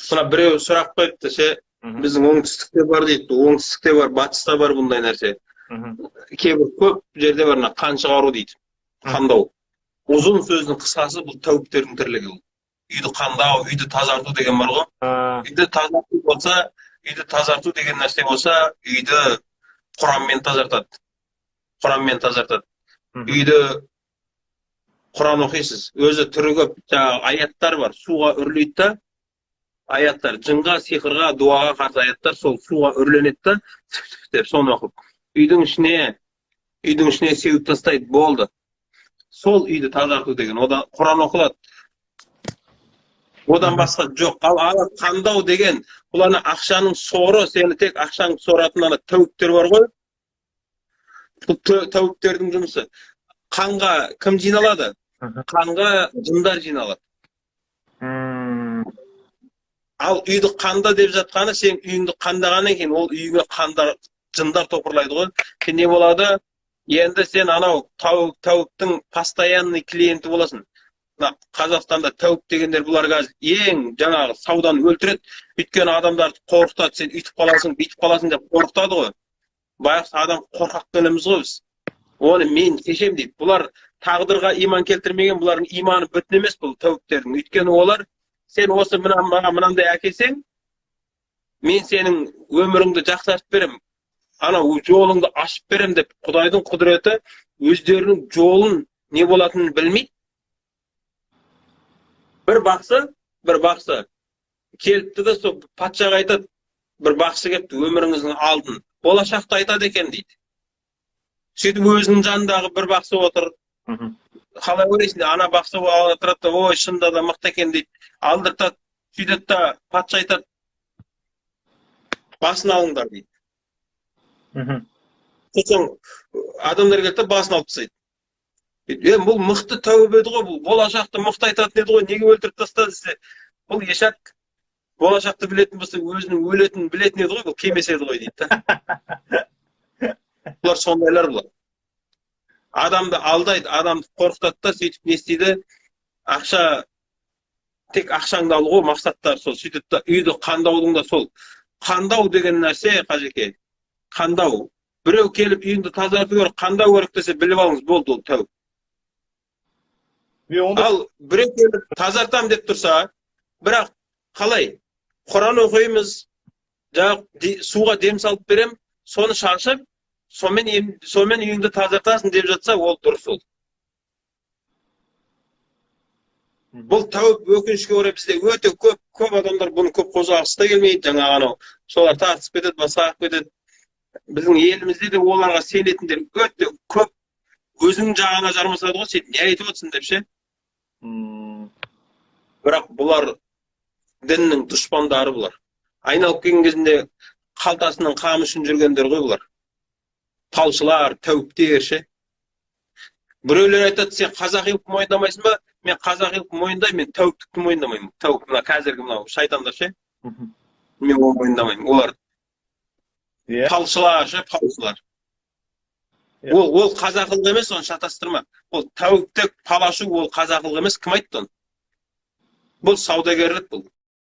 Мына біреу сұрақ қойыпты ше, біздің оңтүстікте бар дейді, оңтүстікте бар, батыста бар бұндай нәрсе. Кейбір көп жерде бар мына қан шығару дейді, қандау. Ұзын сөздің қысқасы, бұл тәуіптердің тірлігі бұл. Үйді қандау, үйді тазарту деген бар ғой. Үйді тазарту болса, үйді тазарту деген нәрсе болса, үйді Құранмен тазартады. Құранмен тазартады. Үйді Құран оқисыз. Өзі түрі көп, жаңағы аяттар бар, суға үрлейді да, аяттар, жынға, сиқырға, дуаға қарсы аяттар сол суға үрленеді да, деп соны оқып. Үйдің ішіне сеуіп тастайды, болды. Сол үйді тазарту деген, одан Құран оқылады. Одан басқа жоқ. Ал ана қандау деген, бұл ана ақшаның соры, сені тек ақшаңды соратын ана тәуіптер бар ғой. Бұл тәуіптердің жұмысы. Қанға кім жиналады? Қанға жындар жиналады. Ал үйді қанда деп жатқаны, сен үйіңді қандағаннан кейін ол үйіңе қандар, жындар топырлайды ғой. Сен не болады? Енді сен анау тәуіптің постоянный клиенті боласың. Мына Қазақстанда тәуіп дегендер, бұлар қазір ең жаңағы сауданы өлтіреді. Өйткені адамдарды қорқытады, сен үйтіп қаласың, бүйтіп қаласың деп қорқытады ғой. Байғұс адам қорқақ келеміз ғой біз. Оны мен шешем дейді. Бұлар тағдырға иман келтірмеген, бұлардың иманы бүтін емес бұл тәуіптердің. Өйткені олар сен осы мына маған мынандай әкелсең, мен сенің өміріңді жақсартып беремін, анау жолыңды ашып беремін деп, Құдайдың құдіреті, өздерінің жолын не болатынын білмейді. Бір бақсы келіпті де, сол патшаға айтады: бір бақсы келіпті, өміріңіздің алдын, болашақты айтады екен дейді. Сөйтіп өзінің жанындағы бір бақсы отыр. Қалай ойлайсың? Ана бақсы отырады да, ой, шынында да мықты екен дейді, алдыртады. Сөйтеді да патша айтады: басын алыңдар дейді. Сосын адамдар келеді да, басын алып тастайды. Е, бұл мықты тәуіп еді ғой, бұл болашақты мықты айтатын еді ғой, неге өлтіріп тастады десе, бұл ешак болашақты білетін болса, өзінің өлетінін білетін еді ғой, бұл келмес еді ғой дейді да. Бұлар сондайлар, бұлар адамды алдайды, адамды қорқытады да, сөйтіп не істейді? Ақша, тек ақшаңды алу ғой мақсаттары сол. Сөйтеді да, үйді қандаудың да сол қандау деген нәрсе, қажеке, қандау. Біреу келіп үйіңді тазарту керек, қандау керек десе, біліп алыңыз, болды, ол тәуіп. Мен онда Ал біреу келіп тазартамын деп тұрса, бірақ қалай, Құран оқимыз, жаңағы суға дем салып берем, соны шашып, сонымен ем, сонымен үйіңді тазартасың деп жатса, ол дұрыс ол. Бұл тәуіп, өкінішке орай, бізде өте көп, көп адамдар бұны көп қозғағысы да келмейді, жаңағы анау солар тартысып кетеді, басқа қылып кетеді. Біздің елімізде де оларға сенетіндер өте көп, өзіңнің жағаңа жармасады ғой, сен не айтып отырсың деп ше. Бірақ бұлар діннің дұшпандары бұлар. Айналып келген кезінде қалтасының қамы үшін жүргендер ғой бұлар. Талшылар, тәуіптер ше. Біреулер айтады: сен қазақилықты мойындамайсың ба? Мен қазақилықты мойындаймын, мен тәуіптікті мойындамаймын. Тәуіп мына қазіргі мынау шайтандар ше. Мен оны мойындамаймын. Олар палшылар ше, палшылар. Ол қазақылық емес, оны шатастырма. Ол тәуіптік, пал ашу, ол қазақылық емес, кім айтты оны? Бұл саудагерлік бұл.